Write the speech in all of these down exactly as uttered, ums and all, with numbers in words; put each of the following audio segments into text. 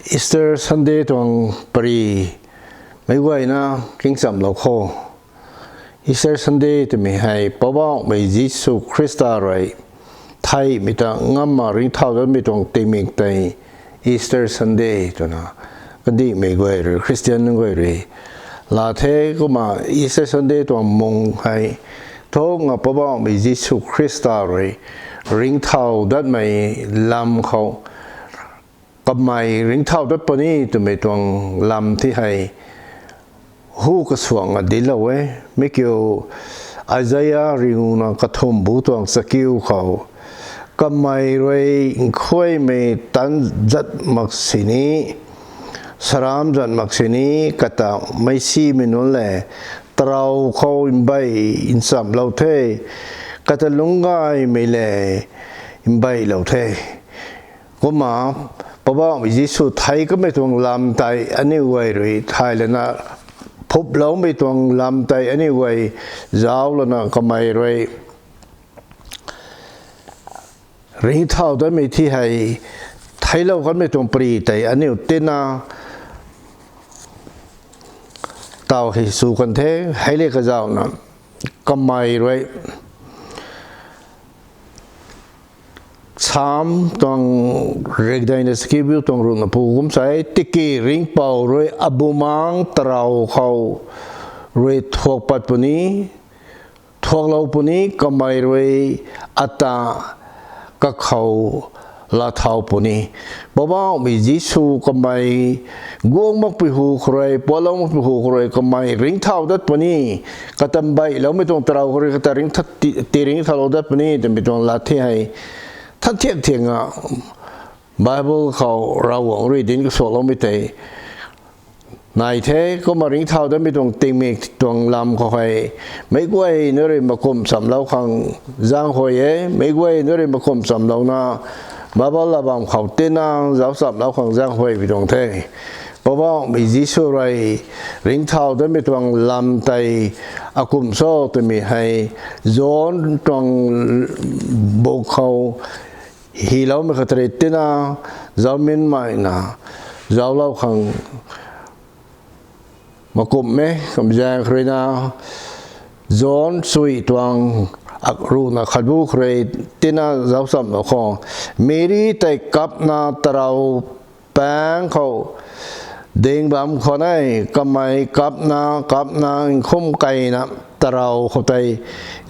Easter Sunday tuang pari meic guayna kingchamlou kho. Easter Sunday twmei hei Poubauhmei Jisu Khrista rui theihmei ta ngamna ringcthau datmei tuang tingmik tei Easter Sunday twna kandihmei guay rui, Christian guay rui laa the. Kumna Easter Sunday tuang mung hei thukna Poubauhmei Jisu Khrista rui ringcthau datmei lam khou kamei ringcthau dat puni twmei tuang lam ti hei hu kasuangna dinclou e. Mi kiu Isaiah ringuna kathumh bu tuang chakiu khou, kamei rui nkhuaymei tan zat mak sini, saram zat mak sini, kata meicsimei nunc le tarou khou mbeih nchamlou the, kata lungcgaymei le mbeihlou the. Kumna Poubauhmei Jisu thei kamei tuang lam tei aniu guay rui thay lana, phuploumei tuang lam tei aniu guay zauc lana kamei rui ringcthau datmei ti hei theiclou kanmei tuang pari tei aniu tina taw hei sw kan the. Hei le kazauhna kamei rui Sam tuang rikdeina chakiu tuang ruhna pu kum sa e, tiki ringhpouc rui abumaengc tarou khou rui thuak pat puni, thuaklou puni, kamei rui ata kakhou laa thau puni. Poubauhmei Jisu kamei guang makpui hu khou rui, puatlou makpui hu khou rui kamei ringcthau dat puni, kata mbeihloumei tuang tarou khou rui kata ringctha-, ti, ti ringcthaulou dat puni twmei tuang lat the hei than thiak thiakna Bible khou Ravguangc rui dinc kasuakloumei tei nai the. Kumna ringcthau datmei tuang tingmik tuang lam khou hei meic guayna rui makumh chamlou khang zaenghuay e, meic guayna rui makumh chamlouna Bible lat bam khou tina zauc chamlou khang zaenghuay pui tuang the. Poubauhmei Jisu rui ringcthau datmei tuang lam tei akumh cho twmei hei John tuang buk khou hyloumei khat rui tina zauminmeina zauclou khang makumh e. Kumzaeng khou ruina John sui tuang ruhna khatbu khou rui tina zauc chamlou khou, Meri tei kapna tarou paengc khou ding bam khwan e. Kamei kapna kapna nkhum keyna tarou khou tei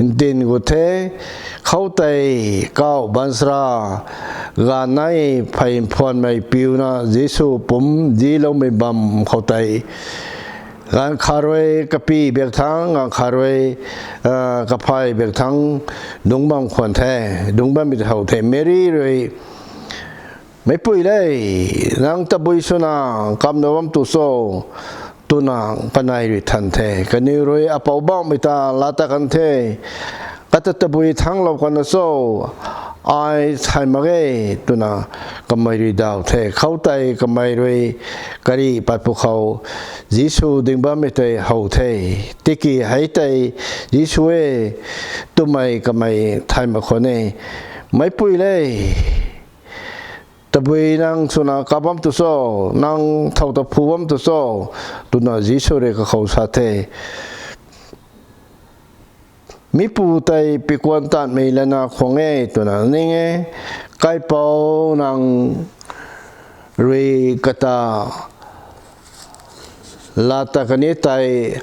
ntin gut the. Khoutei kauh baanchara ganv nei phey mphuanmei piuna Jisu pumc ziloumei bam khou tei ganv khat rui kapy biak thangc, ganv khat rui kaphey biak thangc dungc bam khwan the, dungc bammei how the. Meri rui, Meicpui le, nang tabui swna kapna bam tu cho? twna kanei rui than the. Kaniw rui, Apoubauhmei ta laa tat kan the, kata tabui thangclou kan cho? Ai thay mak ge, twna kamei rui daw the. Khoutei kamei rui karih pat pwkhou Jisu ding bammei tei how the. Tiki hei tei Jisu e twmei kamei thay mak khwan e. Meicpui le, tabui nang swna kap bam tu cho? Nang thow ta phu bam tu cho? twna Jisu rui kakhou sa the. Mipu tei pikuan tanmei lana khwang e twna ning e. Kaipouc, nang rui kata laa tat kan e tei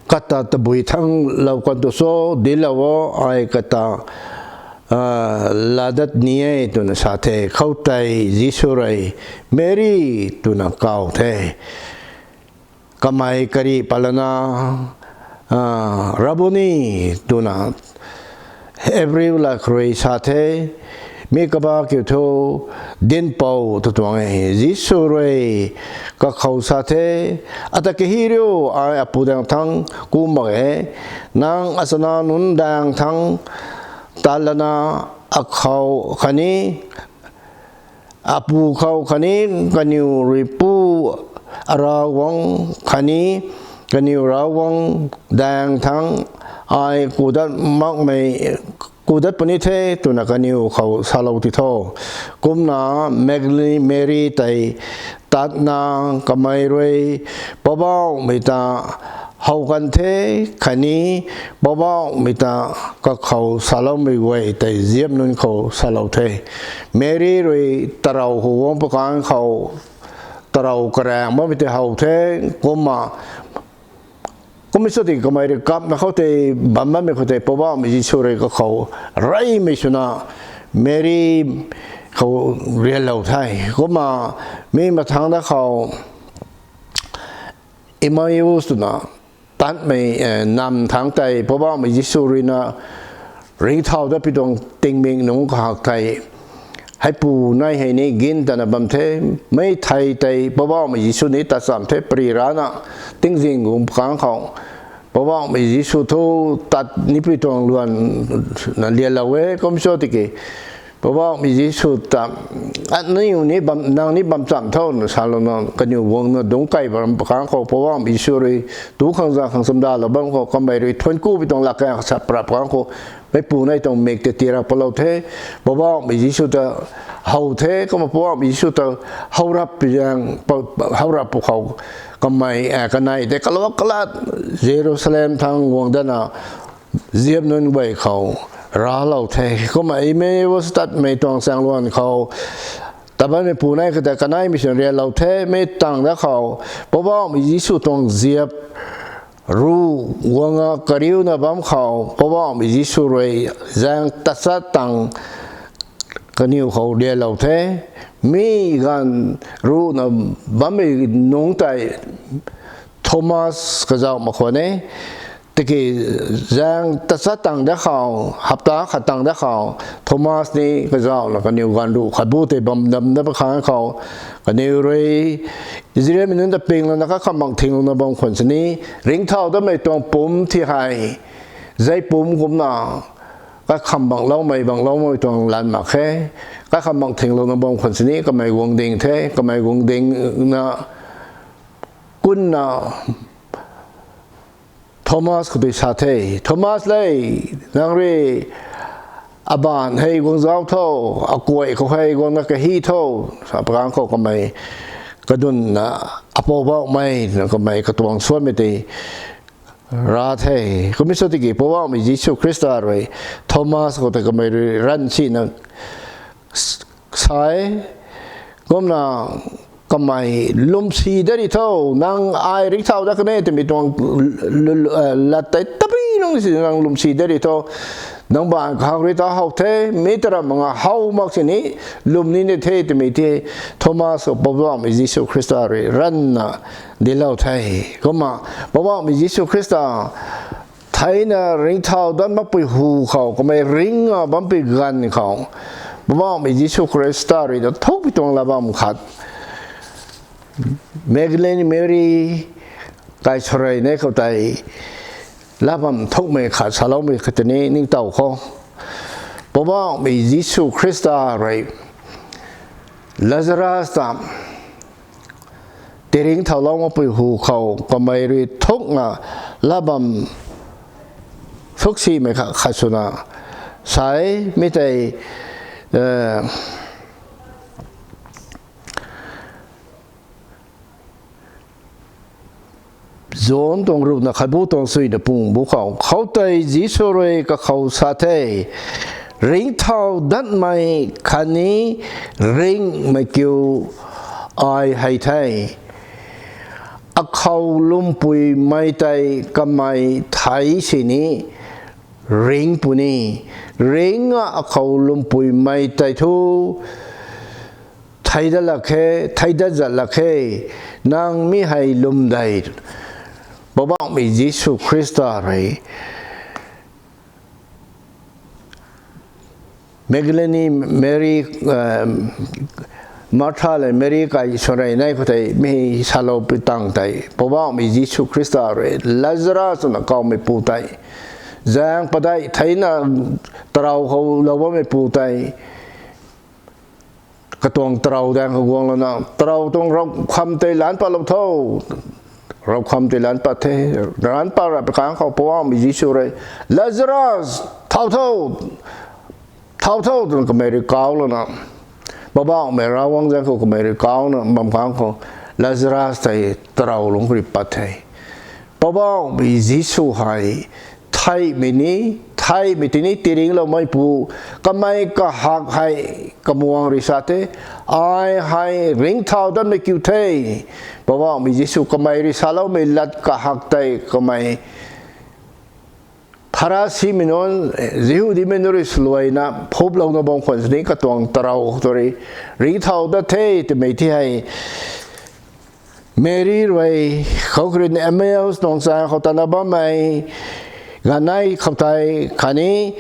kata tabui thangclou kan tu cho? Dinclou o, ai kata laa dat ni e, twna sa the. Khoutei Jisu rui, Meri, twna kaw the. Kamei karih pat lana, Rabuni, twna Hebrew lat khou rui sa the. Mi kabah kiu thu, Dinhpouc, tw tuang e. Jisu rui kakhou sa the, Ata kahi riu, ai Apu daeng thangc ku mak e. Nang achana nunc daeng thangc tat lana, akhou khatni Apu khou khatni kaniw rui Pu Aravguangc khatni kaniw Ravguangc daeng thangc ai kudat makmei, kudat puni the twna kaniw khou salou ti tho. Kumna Magdalene Mary tei tatna kamei rui Poubauhmei ta how kan the, khatni Poubauhmei ta kakhou saloumei guay tei ziap nunc khou salou the. Mary rui tarou khou guang pakan khou tarou karaeng bammei tei how the, kumna kummei sw tiki kamei rui kapna khou tei bam bammei khou tei Poubauhmei Jisu rui kakhou reymei swna Mary khou rianlou the. Kumna mi mathangc da khou Emmaus twna tatmei, eh, nam thangc tei Poubauhmei Jisu ruina ringcthau dat pi tuang tingmik nungc kahak tei heipu nai hei ni gin tana bam the. Mei thei tei Poubauhmei Jisu ni tat cham the, pary rana tingzing guang pakan khou Poubauhmei Jisu thu tat ni pi tuang luan na lianlou e. Kummei sw tiki Poubauhmei Jisu ta, aniu ni bam, nang ni bam cham tho na salouna kaniw guangna dungc kai bam pakan khou Poubauhmei Jisu rui tu khang zang khang chamdalou bam khou kamei rui thuanc ku pi tuang latkaeng kasa prap pakan khou meipu nai tuang mik tei tirak palou the. Poubauhmei Jisu ta how the, kumna Poubauhmei Jisu ta how rap pi zaeng, how rap pu khou kamei, eh, kanei tei kalou kalat Jerusalem thangc guang dana ziap nunc guay khou raclou the. Kumna Emmaus tatmei tuang chaengluan khou tat bammeipu nai khou tei kaneimei swn rianlou the. Mi tangv da khou Poubauhmei Jisu tuang ziap ruh guanga kariuna bam khou Poubauhmei Jisu rui zaeng tachat tang kaniw khou rianlou the. Mi ganv ruhna bammei nungc tei Thomas kazauh mak khwan e. Tiki zaeng tachat tang da khou, hapta khat tang da khou Thomas ni kazauhna kaniw ganv ruh khat bu tei bam dam da pakan khou kaniw rui Israelmei nunc ta ping lana kakham bang thinglouna bam khwan sini, ringcthau datmei tuang pumc thi hei zei pumc kumna kakham bangloumei bangloumei tuang lan mak khe. Kakham bang thinglouna bam khwan sini kamei guang ding the. Kamei guang dingna kunna Thomas khou tei sa the, Thomas le, nang rui abaanv hei guang zauc tho, akuay khou hei guangna kahi tho, sa pakan khou kamei kadunna Apoubauhmei twna kamei katuang suanmei tei ra the. Kummei sw tiki Poubauhmei Jisu Khrista rui Thomas khou tei kamei rui ranv sina sa e. Kumna kamei lwmsi dat ri tho, nang ai ringcthau dat kan e twmei tuang lat tei tabui nung si nang lwmsi dat ri tho. Nang baanv kahak rui ta how the, mi ta ram nga how mak sini lwm ni ni the twmei the Thomas khou Poubauhmei Jisu Khrista rui ranvna dinclou the. Kumna Poubauhmei Jisu Khrista theina ringcthau dat makpui hu khou, kamei ringna bampui ganv khou Poubauhmei Jisu Khrista rui ta thukpui tuang latbam khat Magdalene Mary kai sw rey nei khou tei latbam thukmei khat saloumei khat tei ni ningtow khou, Poubauhmei Jisu Khrista rui Lazarus ta tiringcthaulou makpui hu khou kamei rui thukna latbam thuksimei khat, khat swna sa e. Mi tei, eh, John tuang ruhna khatbu tuang suina pung bu khou, khoutei Jisu rui kakhou sa the, ringcthau datmei khatni ringhmei kiu ai hei the. Akhou lwmpuimei tei kamei thei sini ringc puni. Ringna akhou lwmpuimei tei thu thei dat lak khe, thei dat zat lak khe, nang mi hei lwm de. Poubauhmei Jisu Khrista rui Magdalene Mary, Martha le Mary kai sw rey nei khou tei mi saloupui tang tei Poubauhmei Jisu Khrista rui Lazarus twna kawmeipu tei zaeng padeih theina tarou khou lou bammeipu tei katuang tarou daeng khou guang lana, tarou tuang rou kham tei lan patlou tho, ravkham tei lan pat the. Lan pat rap kang khou Poubauhmei Jisu rui, Lazarus, thau tho, thau tho, twna kamei rui kau lana, Poubauhmei Ravguangc zaeng khou kamei rui kauna bam kang khou Lazarus tei tarou lungc khou rui pat the. Poubauhmei Jisu hei theihmei ni, theihmei tini tiringloumeipu, kamei kahak hei kamuang rui sa the, ai hei ringcthau datmei kiu the. Poubauhmei Jisu kamei rui saloumei lat kahak tei kamei Pharisimei nunc, Jihudimei nunc rui swluaina phuplouna bam khwan sini katuang tarou khou rui ringcthau dat the twmei ti hei Meri rui khou krin Emmaus tuang chaeng khou tana bammei ganvnei khou tei khatni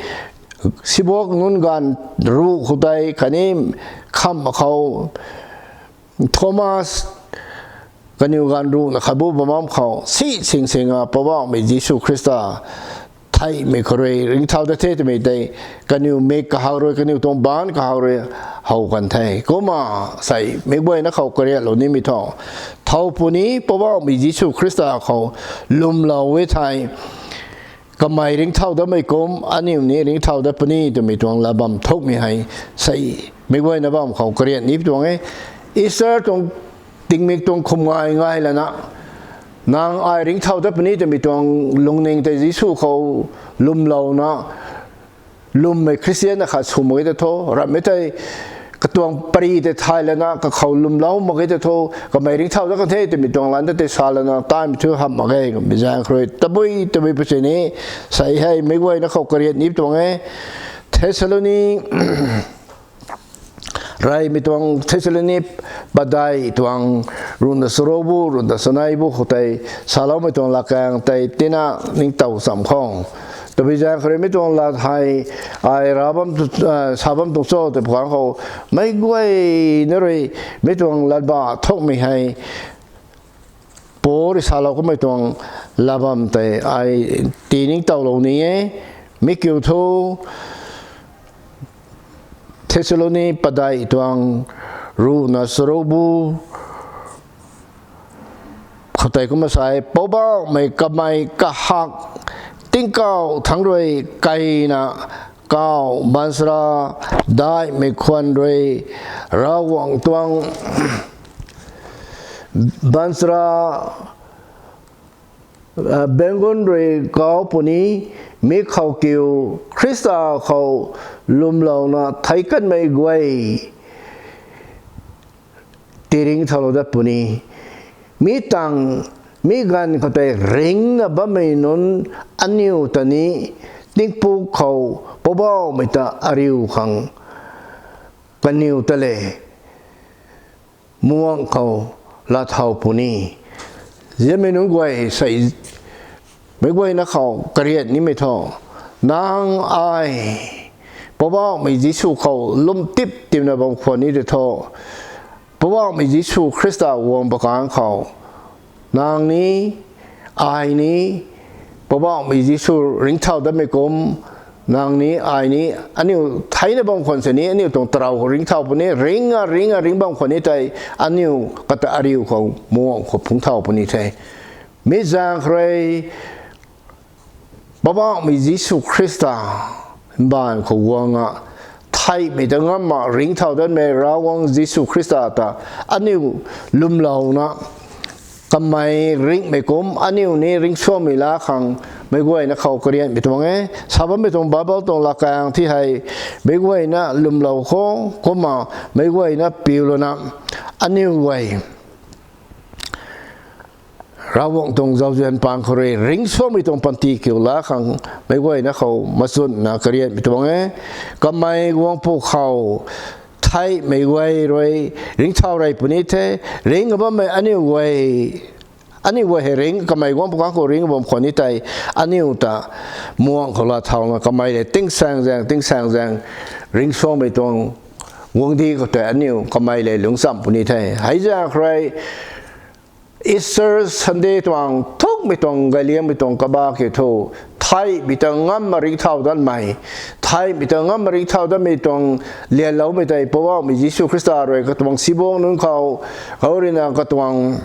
Sibuak nunc gaanv ruh khou tei khatni khamh khou Thomas kaniw gaanv ruhna khatbu bam bam khou si sing singa Poubauhmei Jisu Khrista theihmei khou rui ringcthau dat the twmei tei kaniw mik kahak rui, kaniw tuang baanc kahak rui how kan the. Kumna sei meic guayna khou kariatlou nimei thu, thow puni Poubauhmei Jisu Khrista khou lwmlou e thei, kamei ringcthau datmei kum aniu ni ringcthau dat puni twmei tuang lat bam thukmei hei sei meic guayna bam khou kariat ni tuang e. Easter tuang tingmik tuang khum ngai ngai lana, nang ai ringcthau dat puni twmei tuang lungning tei Jisu khou lwmlouna lwmmei Khristian na khat sw mak ge ta tho, ramhmei tei katuang pary tei thay lana kakhou lwmlou mak ge ta tho, kamei ringcthau dat kan the twmei tuang lan ta tei sa lana taimei thu hamh mak ge. Mi zaeng khou rui tabui tabui pasi ni sei hei meic guayna khou kariat ni tuang e. Thessaloni reymei tuang Thessaloni padeih tuang ruhna charuk bu, ruhna chanei bu khou tei saloumei tuang latkaeng tei tina ningtow cham khou, tabui zaeng khou rui mi tuang lat hei ai ra bam, sa bam tuang cho tei pukang khou meic guayna rui mi tuang latba thukmei hei Paul rui salou kamei tuang lat bam tei ai tii ningtowlou ni e. Mi kiu thu Thessaloni padeih tuang ruhna charuk bu khou tei kumna sa e, Poubauhmei kamei kahak tingkauh thangc rui keyna kaw baanchara daihmei khwan rui Ravguangc tuang baanchara benggun rui kau puni, mi khou kiu Khrista khou lwmlouna theic kanmei guay tiringcthaulou dat puni. Mi tang, mi ganv khou tei ringcna bammei nunc aniu ta ni tingpuk khou Poubauhmei ta ariu khang kaniw ta le muangc khou laathau puni. Ziamei nunc guay sei, meic guayna khou kariat nimei thu, nang ai Poubauhmei Jisu khou lwm tip tipna bam khwan ni tei thu, Poubauhmei Jisu Khrista guang pakan khou nang ni, ai ni, Poubauhmei Jisu ringcthau datmei kum, nang ni, ai ni, aniu theina bam khwan sini aniu tuang tarou khou ringcthau puni, ringc a ringc a ringc bam khwan ni tei aniu kata ariu khou muangc khou phungcthau puni the. Mi zaeng khou rui Poubauhmei Jisu Khrista mbaanv khou guang a, theihmei ta ngamna ringcthau datmei Ravguangc Jisu Khrista ta aniu lwmlouna kamei ringhmei kum aniu ni ringcsuangmei laa khang meic guayna khou kariatmei tuang e. Sa bammei tuang Bible tuang latkaeng ti hei meic guayna lwmlou khou kumna meic guayna piu lana aniu guay Ravguangc tuang zauzian pang khou rui ringcsuangmei tuang panty kiu laa khang meic guayna khou machunna kariatmei tuang e. Kamei guangpu khou theihmei guay rui ringcthau rey puni the, ringc a bammei aniu guay, aniu guay hei ringc, kamei guangpu kang khou ringc bam khwan ni tei aniu ta muangc khou laathauna kamei le tingsaeng zaeng, tingsaeng zaeng ringcsuangmei tuang guangcdic khou tei aniu kamei le lungc cham puni the. Hei zaeng khou rui Easter Sunday tuang thukmei tuang gayliangmei tuang kaba kiu thu, theihmei ta ngamna ringcthau datmei, theihmei ta ngamna ringcthau datmei tuang lianloumei tei Poubauhmei Jisu Khrista rui katuang sibuang nunc khou, khou ruina katuang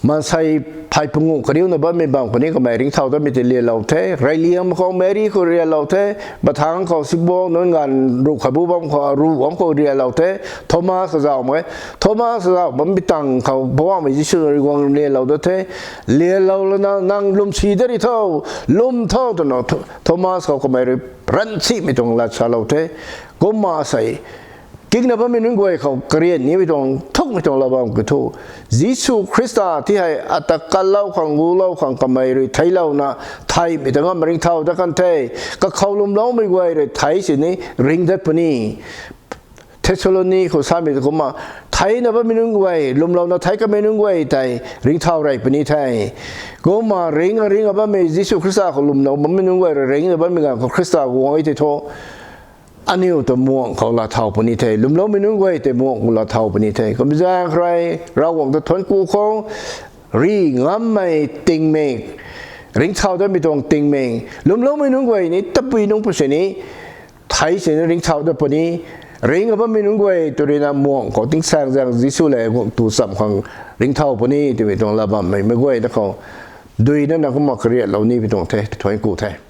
Maansei phey pungu kariuna bammei bam khou ni kamei ringcthau datmei tei lialou the. Reyliang khou Meri khou rialou the. Bathang khou sibuang nunc nganv ruh khat bu bam khou, ruh bam khou rialou the. Thomas kazauh mei, Thomas kazauh bammei tang khou Poubauhmei Jisu rui guang lialou dat the. Lialou lana, nang lwmsi dat ri tho, lwm tho, twna Tho-, Thomas khou kamei rui ransimei tuang lat salou the. Kumna sei kingna bammei nunc guay khou karian nimei tuang thukmei tuang lat bam kiu thu, Jisu Khrista ti hei ata kalou khang, gulou khang kamei rui theilouna, theihmei ta ngam ringcthau dat kan the. Kakhou lwmloumei guay rui thei sini ring dat puni. Thessaloni khou samei ta kumna, theina bammei nunc guay, lwmlouna thei kamei nunc guay tei ringcthau rey puni the. Kumna ring, ringna bammei Jisu Khrista khou lwmlou bammei nunc guay rui ringna bammei ganv khou Khrista guang e tei thu, aniu ta muang khou laa thau puni the, lwmloumei nunc guay tei muang khou laa thau puni the. Kumzaeng khou rui, Ravguangc ta thuanc ku khou, ri ngammei tingmik, ringcthau datmei tuang tingmik, lwmloumei nunc guay ni, tabui nunc pw sini, thei sini ringcthau dat puni, ringna bammei nunc guay tw ruina muang khou tingsaengzaeng Jisu lev guang tu cham khang ringcthau puni, twmei tuang lat bammei meic guay na khou, duina na kumna kariatlou nimei tuang the, thuanc ku the.